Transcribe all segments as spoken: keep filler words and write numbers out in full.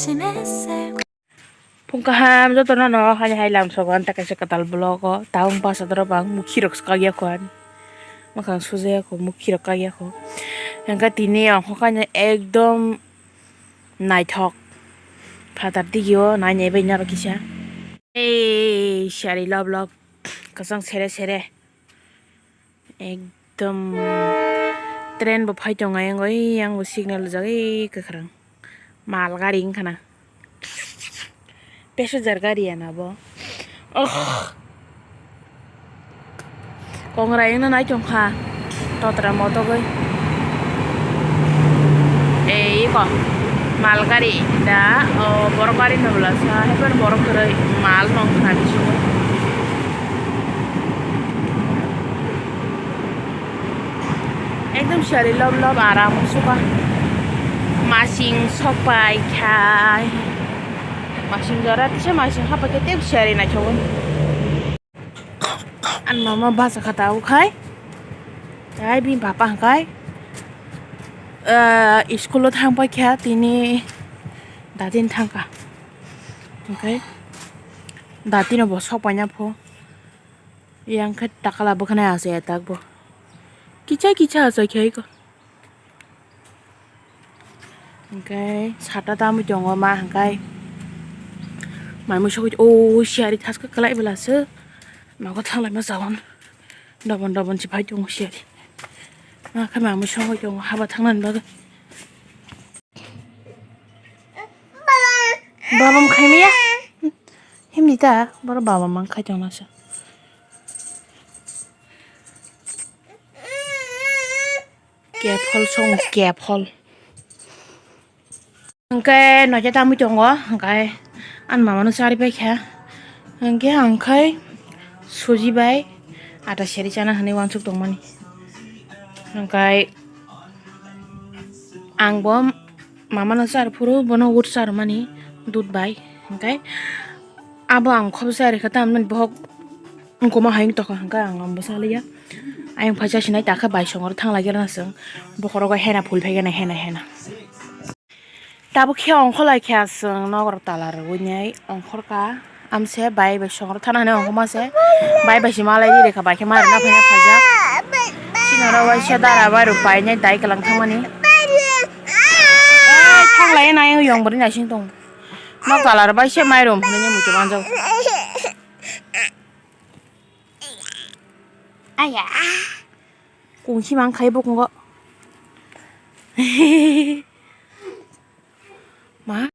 Phung kaham jotono no hani hai lam sogo ani ta kaisa kwtal vlog o tabuk bwsa dorop ang mukhi rok swkak ya kho ani. Mwkhang suja ya kho mukhi rok kak ya kho. Hwnkhe tini ang hokha ekdom naithok phatar digi o nainai bai naro kisa. Ei sari lob lob kwchang sere sere. Ekdom train bo phai tongo ayang o, ei yang bo signal rijak, ei kwkhwrang mal gari wngkha na, passenger gari ya na bo. Oh. Kongrai wngna nai tongkha totra motogwi. Ei iko mal gari da, o borok gari no bwla sa, haiphano borok kwrwi mal no wngkha na bisingo. Ekdom siyari lob lob aram suka. Masing sok pai khai. Masing jora tisa masing hapa khe tep siyari naithok. Ani mama basa kha tabuk khai. Tai bini papa hwnkhe, ah, school o thang pai kha tini datin thang kha. Hwnkhe datino bo sok paina pho. Yang khe takala bwkhanai achai atak bo. Kicha kicha achai khe aiko. Hwnkhe sata tamwi tongo ma hwnkhe. Mai mui sogwi o siyari thaska kwlai bwla se. Nogo thanglaima jagon. Dobon dobon se phai tongo siyari. Ma khe mai mui sogwi tongo haba thangnani bagwi. Baba mung khai maya. Himni ta, boro baba mang khai tong nasa. Kephol song kephol. Hwnkhe noja tangwi tongo, hwnkhe ani mama no chari paikha. Hwnkhe ang khai suji bai ata seri chana hinwi uansuk tongmani. Hwnkhe ang bo mama no char phuru bono oat char mani dud bai. Hwnkhe abo ang khobsa rikha tamni bohok wngkoma hai wng tokha hwnkhe ang abo saliya. Ayang phaisa sinai takha bai songor thang lai khe rwna chwng bokhorogo hena phul phai khe na hena hena. Tabuk khe ongkho lai khe aswng nogo tala rwui nai ongkhor kha. Amse bai bai songro thana hinwi ongkho ma se. Bai bai se malai ri kha bai khe mairum na phaina phaijak. Sinoro waisa dara mairum painai dai kwlang thangmani. Eh, thang lai na ayang yong bwrwi naising tong. Nok tala rw bai se mairum hinwi muchung anjak. Aya. Kungsi mang khai bukungo. Ma,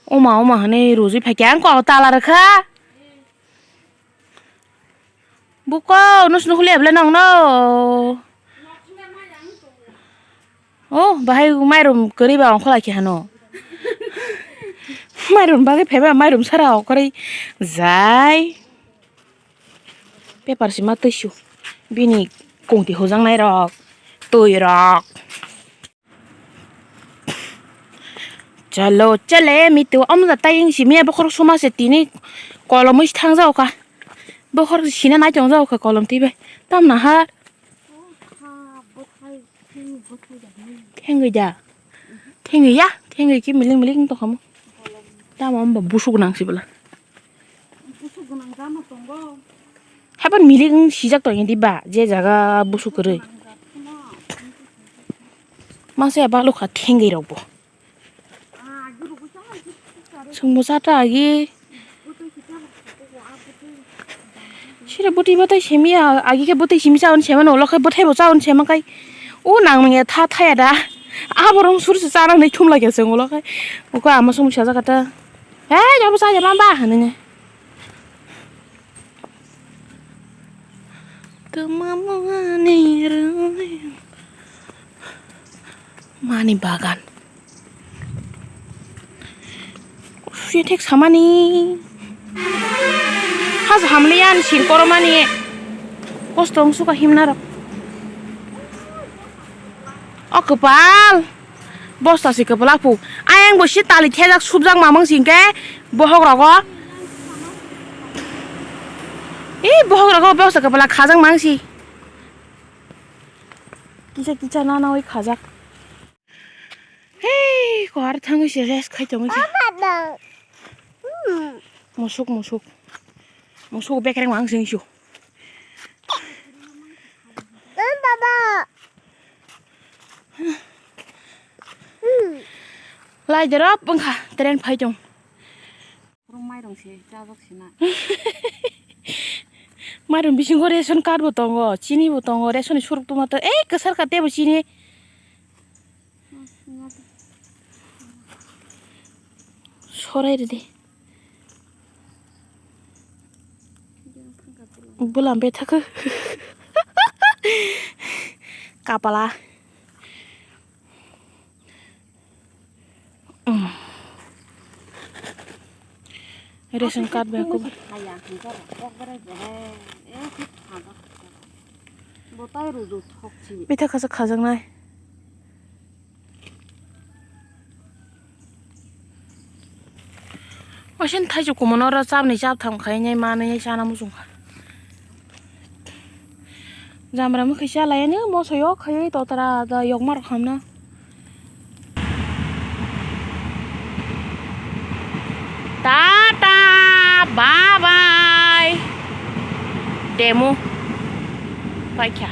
oma oma hane rujui phai khe ang kok tala rwkha. Buko nus nuhuli abla nong no. Oh, bahai mairum kwrwi ba ongkho lai khe hano. Mairum bagwi phaiba mairum sara okorwi jai. Paper sima twisu bini kungti hujaknai rok twi rok. Chalo chale mitu amda tayeng simi bokhorok suma se tini kolomwi thangjago kha. Bokhorok sina nai tongjago kha kolom twi bai tamna ha. Thengwi da. Thengwi ya. Thengwi ki miling miling tongkha mo. Tamo amba busuk nang si bwla. Haban miling sijak tong di ba je jaga busuk kwrwi. Masa ya balukha thengwi rok bo. Chwngbo cha ta agi. Sire bwtwi bwtai simi ya, agi khe bwtwi simi cha hwn sema no, ulo khe bwthai bo cha hwn sema kai. O nang nang ya tha tha ya da. Aborong sur se cha nang ni thum lai khe chwng ulo khe. Uko ama song sa jaga ta. Hei, jabo cha jama ba hwnwi. Twma mani rw-, mani bagan. Sui thek samani. Has hamliya ani sin koromani. Kosto wng suka himna rok. O kwpal. Bosta se kwpla pu. Ayang bo si tali thejak subjak mamang sing khe bohok rogo. Ei bohok rogo bosta kwpla khajak mang si. Kisa kisa nana oi khajak. Hei, kohar thangwi se rest khai tongwi khe. Musuk, musuk. Musuk bekereng wang sing su. Baba. Lai derop wngkha, train phai tong. Mairung se chajak sina. Mairung bisingo ration card bo tongo, chini bo tongo, ration ni suruk tongma to, ei kwsar ka tebo chini. Sorai ridi. Bulam bethakhe. Kapala. Ration card bai kubai. Bithak khasa khajaknai. Oisin thaichuk kumono oro chapni chaptham khainai manwi chana muchungkha. Jamra mwkhwi chalai ani moso yok khaiwi totra da yokma rok hamna. Tata, bye bye. Demo. Paikha.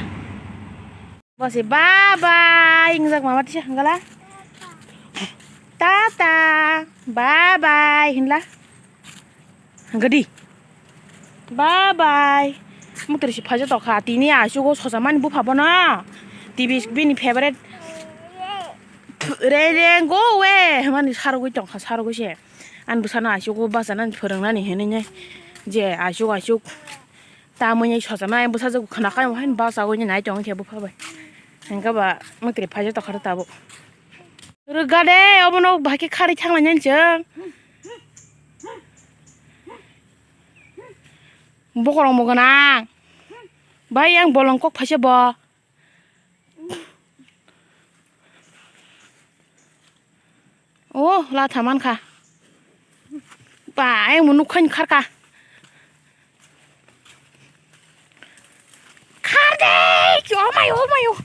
Bo se bye bye hingjak mama tisa hingala. Tata, bye bye hinla. Hingkha di. Bye bye. Mutri si phaja tokha tini achugo sosa mani bupha bono. T V bini favorite. Re re go away mani sarogwi tongkha sarogwi se. Ani bwsano achugo bachanani phwrwngnani hinwi je achuk achuk. Tamoni sochama bwsajwk khwnakhai haino bachagwi nai tongkhe bupha bai. Hwnkhe ba mwtri phaijak tokha tabuk. Rwgade obono bahai khe kharwi thanglainani chwng. Bokorokbo gwnang. Bai yang bolong kok phaisa bo. Oh, latha mankha. Ba, ayang bo nukha ni kharkha. Kharde! Oh my, oh my, oh.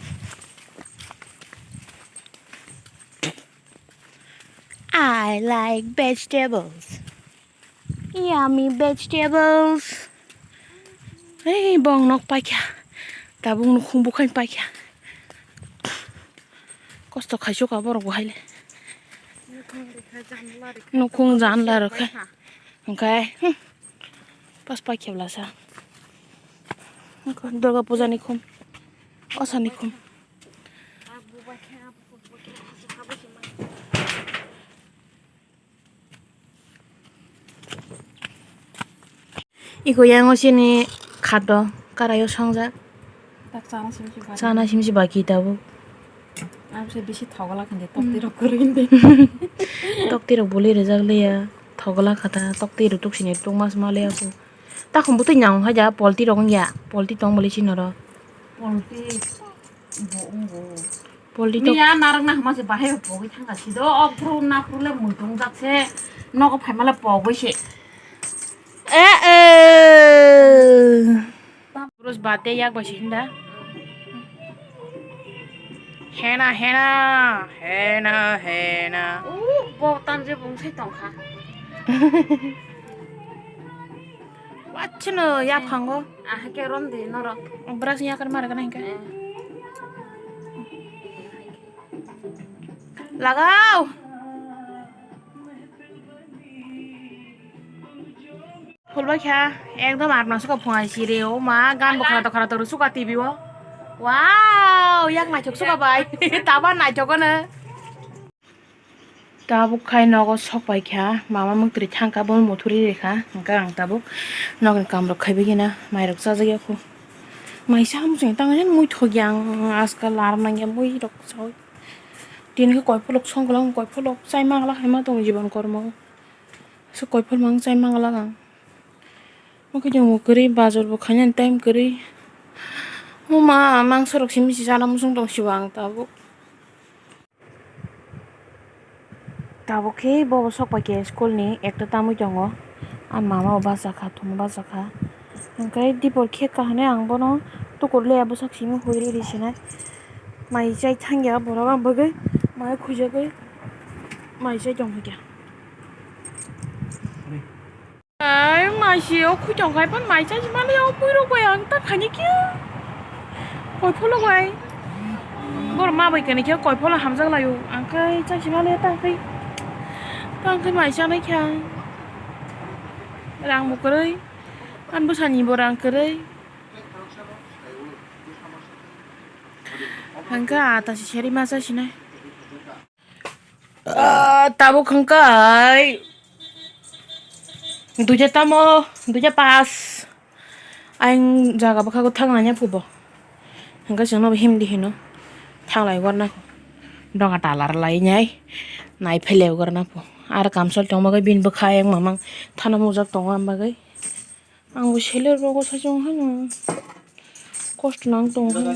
I like vegetables. Yummy vegetables. Ei, bong nok paikha. Tabuk nukhung bukhai paikha. Kosto khaisukha borok bo haile. Nukhung janla rwkha. Hwnkhe, hmm, pas paikha blasa. Durga puja ni khum. Osa ni khum. Iko yango chini khato karaio songjak. Tak chana simsi baki. Chana simsi baki tabuk. Ang se bisi thogla khande tokti rok kwrwi hinde. Tokti rok boli rijak liya. Thogla khata tokti rok tuksini tukmas ma liya ko. Takhum butui nyang hai ja polti rok wngya. Polti tong boli chini oro. Polti. Bo wng bo. Polti to. Miya narwk na hama se bahai pogwi thangka sido, o phuru na phuru le muitung jak se, nogo phaima le pogwi se. Eh, eh. Bros bate yak bai se hinda. Hena, hena, hena, hena. Uh, bo tan je bung sai tongkha. Wachino yaphango. Ah, ke rom di noro. Brush yakar mar kana hinka. Eh. Lagao. Phulbai kha, ekdom arna suka phungai siri, o ma, gan bo khara to khara to suka T V o. Wow, yak naithok suka bai. Taba naithok ano. Tabuk khai nogo sok pai kha, mama mwktwrwi thang kha, bo muthuri rikha, hwnkhe ang tabuk nokni kam rok khai bagwi na mai rok chajak ya khu. Mai cha muchung tang jan mui thok yang aska lar nang ya mui rok chaui. Tini khe koi pholok song kwlang, koi pholok chai mangla hai ma tong jibon kormo. Se koi phol mang chai mangla ang. Mo khe jong kwrwi bazar bo khainani time kwrwi. Mo ma mangsa rok simi si chana muchung tong sibo ang tabuk. Tabuk khe bobo sok pai khe school ni ekta tamwi tongo. Ani mama bo bachakha, thwngwi bachakha. Hwnkhe dipor khe kahane ang bono tukur le bwsak simi hoi riri sinai. Mai chai thangya borok ang bagwi mai khujagwi mai chai tongkha. Ai, mai si o khwi tong khai phan mai chai si mani o pui rok bai ang ta khani khe. Koi pholo bai. Bor ma bai kani khe koi pholo hamjak lai o. Ang khai chai si mani ta khai. Ta ang khai mai chanai khe ang. Rang bo kwrwi. An bwsani bo rang kwrwi. Hangkhe ata si seri masa sinai. Ah, tabuk hangkhe duja tamo, duja pas. Ang jaga bwkhago thang nanya phubo. Hangkhe chwngno bo himdi hino. Thanglai gorna. Doga talar lai nyai. Nai phele gorna phu. Ar kamsol tongma gwi bin bwkha yang mamang thana mujak tongo am bagwi. Ang bo seler rogo sachung hano. Kosto nang tong hano.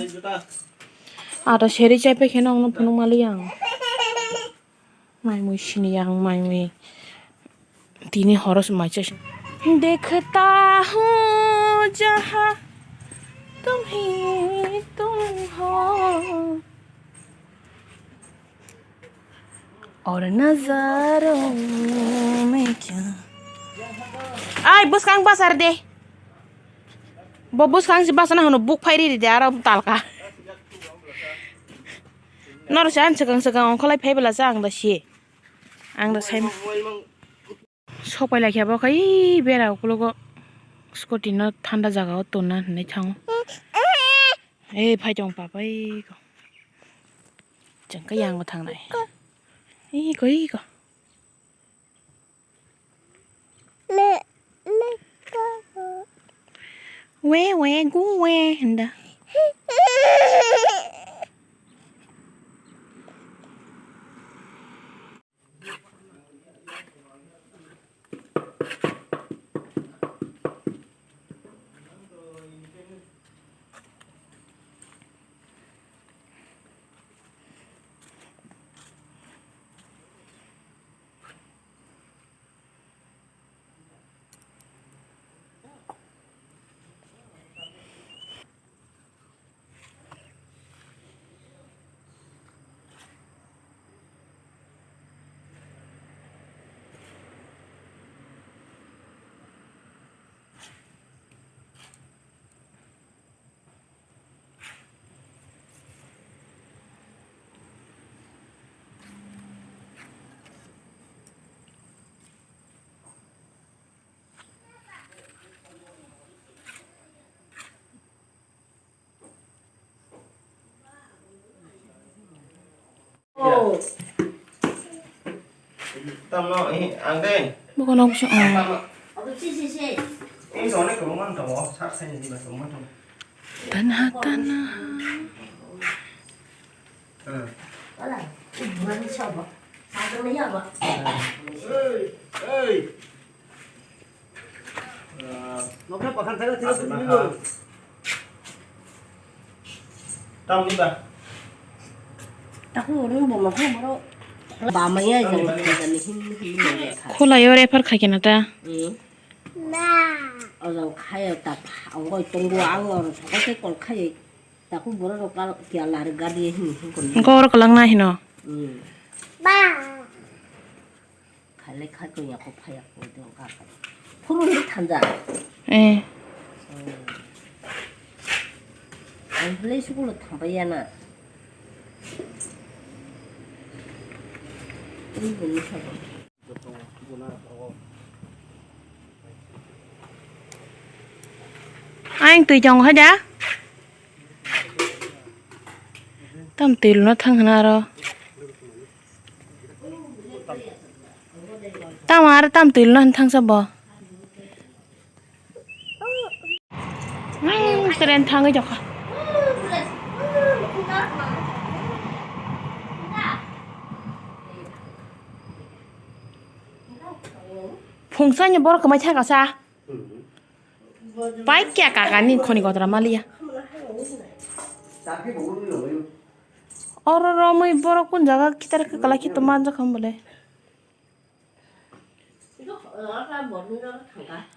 Ata seri chai pekhe nang no phunuk mali ang. Mai mui sini yang mai mui. Tini horos mai chai. Dekhta hu jaha tumhi tum ho. Aur nazaron mein kya. Ai, bwskang basar de. Bo bwskang si basana hano buk phai ri de aro talka. Nor sa an swkang swkang ongkholai phai bela sa ang da si. Ang da sai. Sok pai lai khe bo khe ii bera ukologo scooty no thanda jaga o tonna hinwi thango. Ei phai tong papa iko. Chwng khe yang bo thangnai. Iko iko. We we gu we hinda. Tamo, eh, ang deh. Bukan aku sih. Tamo. Ini soalnya kerumunan tamo, sak saya di bawah rumah tamo. Tanah, tanah. Hmm. Hey, hey. Tamni ba? Taku orang bo mangkuk boro. Bamaya jang kani hin hin kha. Khulai o refer khai kena ta. Hmm. Ojang khai ta angoi tongbo ang oro sokai kol khai. Taku boro rok kal kia lar gadi hin hin kon. Gor kalang na hino. Hmm. Khailai khai ko yako phaya ko dong ka ka. Phuru ni thanja. Eh. Ang hlei school thangbai ya na. Ini gulu sabo. Ang twi chong hai da. Tam twi luna thang hana aro. Tamo aro tam twi luna thang sabo. Hmm, tren thangwi jokha. Phungsa ni borok kwmai thangkasa. Pai kya kaka ni khoni kotra maliya. Oro romwi borok kun jaga kitar kwkala khitu manjakha bole.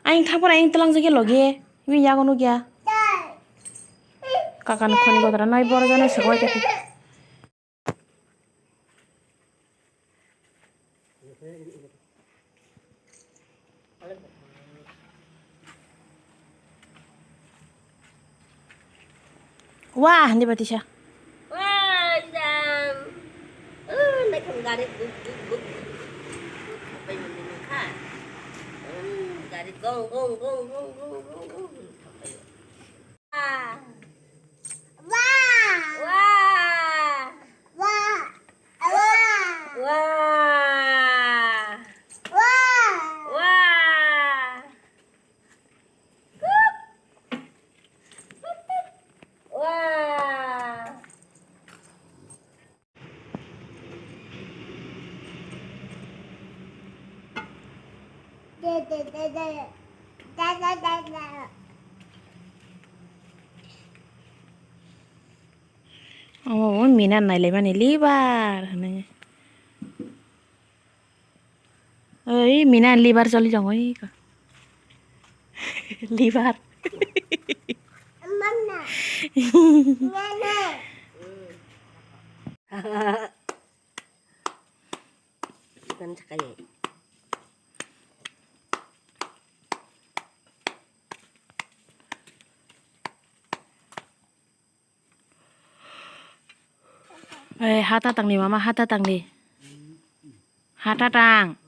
Ayang thangphano ayang twlangjak ya logi, bini yago nukya. Kakani khoni kotora nai borok jana sogwi tongkha. Wah, ni batisa. Wah, jang. Uh, naikam gari buk, buk, buk. Pai mani kha. Hmm, gari gong, gong, gong. Wah. Wah. Wah. Wah. Wah. Wah. Wah. Omo bo mina nailaimani liver hinwi. Oi, mina liver choli tongo oi ko. Liver. Mama. Nana. Ikan cakaya. Eh, hata tangdi mama, hata tangdi. Hata tang.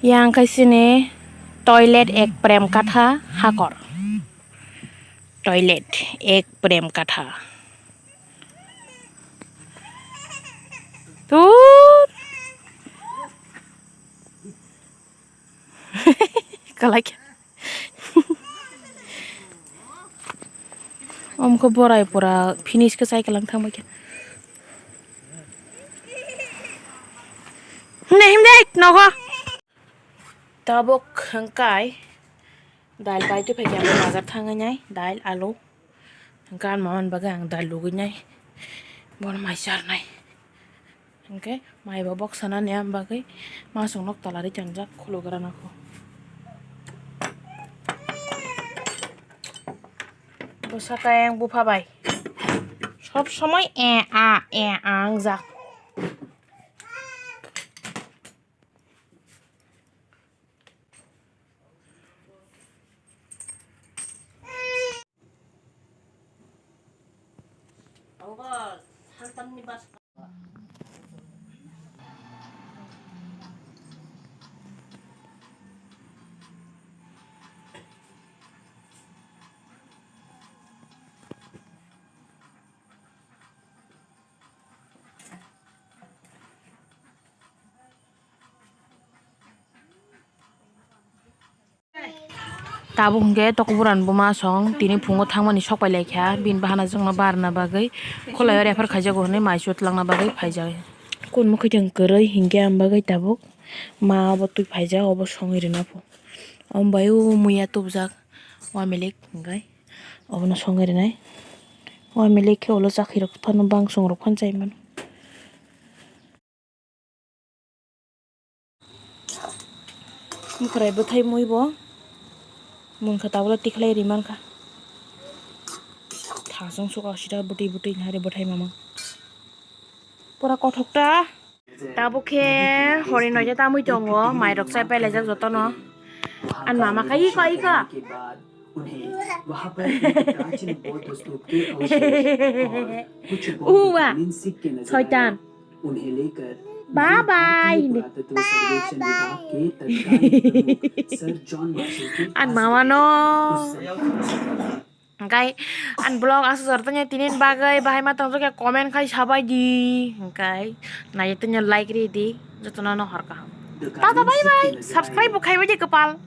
Yang khai sini toilet ek prem katha hakor. Toilet ek prem katha. Tur. Kalai. Omkho borai pura finish khe chai kalang thangbai khe. Himde himde nogo. Tabuk hwnkhe dail bai twi phaikha ang bazar thangwi nai dail alu. Hwnkhe ang mamani bagwi ang dail lugwi nai. Bono mai charnai. Hwnkhe mai bo boksa nani ang bagwi masuk nok tola ri tongjak khulugra nokho. Bwsakhe ang bupha bai sob somoi e a e a wngjak. Tabuk hwnkhe tokburan buma song tini phungo thangmani sok pai laikha, bini bahanajwkno barna bagwi khwlaio refer khaijago hwnwi mai chwla twlangna bagwi phaijak. Kunmukhuitwng kwrwi hinkhe ang bagwi tabuk ma obo twi phaijak, obo songwi rwna pho. Omo bai o muiya tubujak wamilik hwnkhe obono songwi rwnai. Wamilik khe ulo chakhirok phano bangsongrok phano chai mano. Bwkhwrai bwthai mui bo munkha tabukle tikhlai ri mankha. Thasung suka sida bwtwi bwtwi hari bwthai mamang. Pura kothok ta. Tabuk khe hori noida tamui tongo, mairok chai pailaijak jotono. Ani mama kha iko iko. Uwa, soitan. Bye bye. Ani mama no. Hwnkhe ani vlog aswk jora tongya tini bagwi bahai ma tongjakya comment khai sabai di. Hwnkhe nai tongya like ri di. Jotono no hor kaham. Tata bye bye. Subscribe bo khaibai di kwpal.